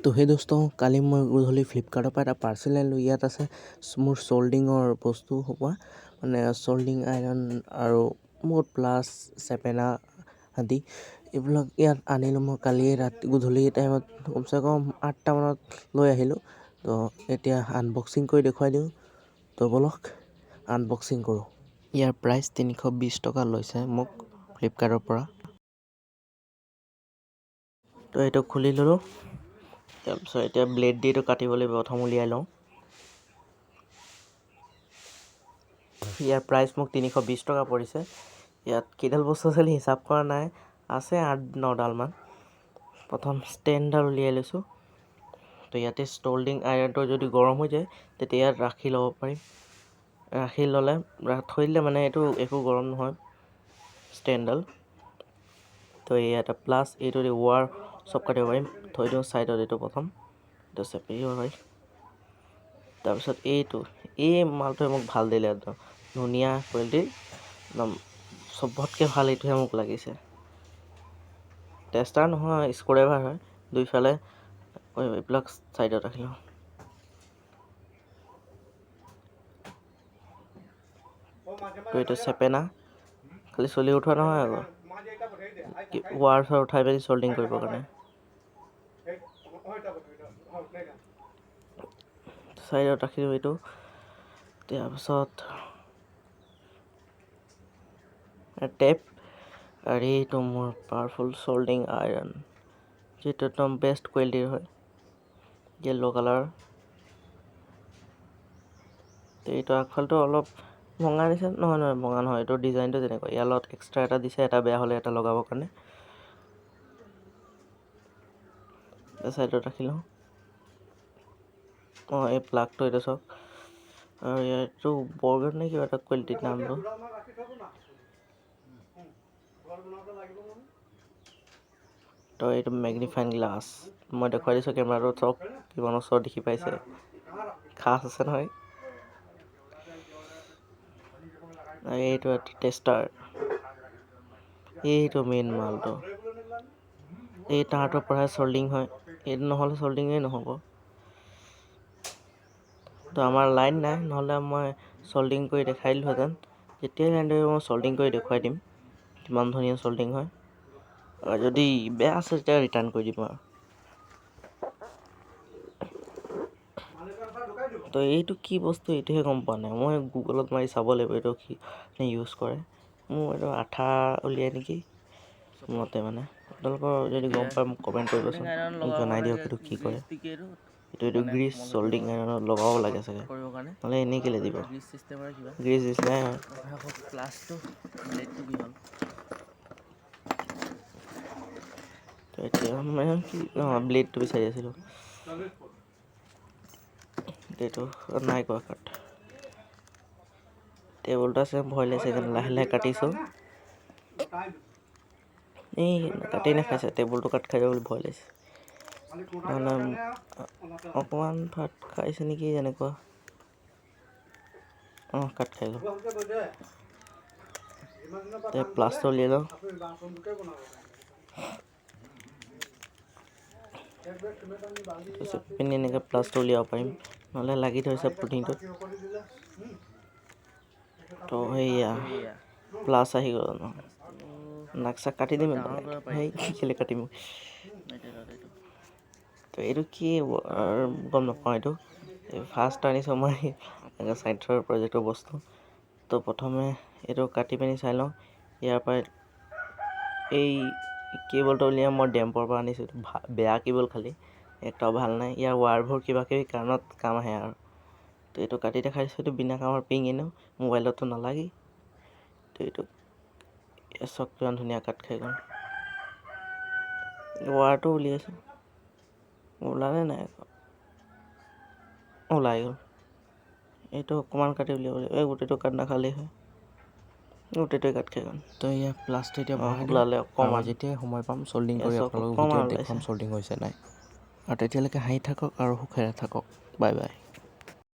তো সেই দোস্ত, কালি মই গধূলি ফ্লিপকাৰ্টৰ পৰা এটা পাৰ্চেল আনিলোঁ। ইয়াত আছে মোৰ চল্ডিঙৰ বস্তু সোপা, মানে চল্ডিং আইৰণ আৰু বহুত প্লাছ চেপেনা আদি এইবিলাক ইয়াত আনিলোঁ। মই কালি ৰাতি গধূলি টাইমত কমচে কম 8টামানত লৈ আহিলোঁ। তো এতিয়া আনবক্সিং কৰি দেখুৱাই দিওঁ। তো ব'লক আনবক্সিং কৰোঁ। ইয়াৰ প্ৰাইচ 320 টকা লৈছে মোক ফ্লিপকাৰ্টৰ পৰা। তো এইটো খুলি ল'লোঁ। তাৰপিছত এতিয়া ব্লেড দি এইটো কাটিব লাগিব। প্ৰথম উলিয়াই লওঁ। ইয়াৰ প্ৰাইচ মোক 320 টকা পৰিছে। ইয়াত কেইডাল বস্তু আছিল হিচাপ কৰা নাই, আছে 8-9ডালমান। প্ৰথম ষ্টেণ্ডডাল উলিয়াই লৈছোঁ। তো ইয়াতে ষ্টল্ডিং আইৰণটো যদি গৰম হৈ যায় তেতিয়া ইয়াত ৰাখি ল'ব পাৰিম। ৰাখি ল'লে, থৈ দিলে মানে এইটো একো গৰম নহয় ষ্টেণ্ডডাল। তো এই এটা প্লাছ এইটো দি ৱাৰ চব কাটিব পাৰিম। থৈ দিওঁ ছাইডত এইটো প্ৰথম, এইটো চেপি দিব পাৰি। তাৰপিছত এইটো এই মালটোৱে মোক ভাল দিলে, একদম ধুনীয়া কোৱালিটিৰ, একদম চবতকৈ ভাল এইটোহে মোক লাগিছে। টেষ্টাৰ নহয়, স্ক্ৰুড্ৰাইভাৰ হয়। দুইফালে এইবিলাক ছাইডত ৰাখিলোঁ। তো এইটো চেপেনা, খালি চলি উঠোৱা নহয় আকৌ, ৱাৰ চোৱাৰ উঠাই পিনি চল্ডিং কৰিবৰ কাৰণে। ছাইডত ৰাখিলোঁ এইটো। তাৰপিছত টেপ, আৰু এইটো মোৰ পাৱাৰফুল চল্ডিং আইৰণ, যিটো একদম বেষ্ট কোৱালিটিৰ হয়, য়েল্ল' কালাৰ। এইটো আগফালটো অলপ ভঙা দিছে, নহয় নহয় ভঙা নহয়, এইটো ডিজাইনটো তেনেকুৱা। ইয়াৰ লগত এক্সট্ৰা এটা দিছে, এটা বেয়া হ'লে এটা লগাবৰ কাৰণে। ছাইডত ৰাখি লওঁ। অঁ, এই প্লাগটো এইটো চাওক। আৰু ইয়াৰটো বৰগেট নে কিবা এটা কোৱালিটিৰ নামটো। তো এইটো মেগনিফাইং গ্লাছ, মই দেখুৱাই দিছোঁ কেমেৰাটো, চাওক কিমান ওচৰত দেখি পাইছে, খাচ আছে নহয়। এইটো এটা টেষ্টাৰ, এইটো মেইন মালটো। এই তাঁৰটোৰ পৰাই চল্ডিং হয়, এইটো নহ'লে চল্ডিঙেই নহ'ব। তো আমাৰ লাইন নাই, নহ'লে মই চল্ডিং কৰি দেখাই দিলোহেঁতেন। যেতিয়াই লাইন থাকিব মই চল্ডিং কৰি দেখুৱাই দিম কিমান ধুনীয়া চল্ডিং হয়। আৰু যদি বেয়া আছে তেতিয়া ৰিটাৰ্ণ কৰি দিম আৰু। তো এইটো কি বস্তু এইটোহে গম পোৱা নাই, মই গুগলত মাৰি চাব লাগিব এইটো কি ইউজ কৰে। মোৰ এইটো আঠা উলিয়াই নেকি মতে, মানে আপোনালোকৰ যদি গম পায় মোক কমেণ্ট কৰিবচোন, মোক জনাই দিয়ক এইটো কি কৰে। এইটো এইটো গ্ৰীচ চল্ডিং আইৰণত লগাব লাগে চাগে, নহ'লে এনেই কেলৈ দিব, গ্ৰীচ নিচিনাই হয়। তো এতিয়া মানে কি, অঁ ব্লেডটো বিচাৰি আছিলোঁ, এইটো নাই কোৱা কাট। টেবুলটো আছে, ভয় লাগিছে সেইকাৰণে লাহে লাহে কাটিছোঁ। এই কাটি নাখাইছে, টেবুলটো কাট খাই যাব বুলি ভয় লাগিছে। নহ'লে অকণমান ভাত খাইছে নেকি তেনেকুৱা। অঁ, কাট খাই গ'ল। প্লাছটো উলিয়াই লওঁ। পিনি এনেকৈ প্লাছটো উলিয়াব পাৰিম, নহ'লে লাগি ধৰিছে পুটিংটোত। তো সেয়া প্লাছ আহি গ'ল ন, নাক চাক কাটি দিম সেই কেলৈ কাটিম। তো এইটো কি গম নাপাওঁ, এইটো ফাৰ্ষ্ট আনিছোঁ মই ছাইন্সৰ প্ৰজেক্টৰ বস্তু। তো প্ৰথমে এইটো কাটি পিনি চাই লওঁ। ইয়াৰ পৰা এই কেবলটো উলিয়াই মই ডেম্পৰ পৰা আনিছোঁ, এইটো বেয়া কেবল, খালি একটাও ভাল নাই। ইয়াৰ ৱাৰবোৰ কিবা কিবি কাৰণত কাম আহে আৰু। তো এইটো কাটি দেখাই দিছোঁ, এইটো বিনা কামৰ পিং, এনেও মোবাইলতো নালাগেই। তো এইটো চাওক কিমান ধুনীয়া কাট খাই গ'ল। ৱাৰটো উলিয়াইছোঁ, ওলালে নাই আকৌ, ওলাই গ'ল। এইটো অকণমান কাটি উলিয়াব লাগিব, এই গোটেইটো কাট নাখালেই হয়, গোটেইটোৱে কাট খাই গ'ল। তো ইয়াৰ প্লাছটো এতিয়া ভৰাই ওলালে অকণমান, যেতিয়াই সময় পাম চল্ডিং কৰি আপোনালোকক ভিডিঅ'ত দেখুৱাম চল্ডিং হৈছে নাই। আৰু তেতিয়ালৈকে হাঁহি থাকক আৰু সুখেৰে থাকক। Bye bye.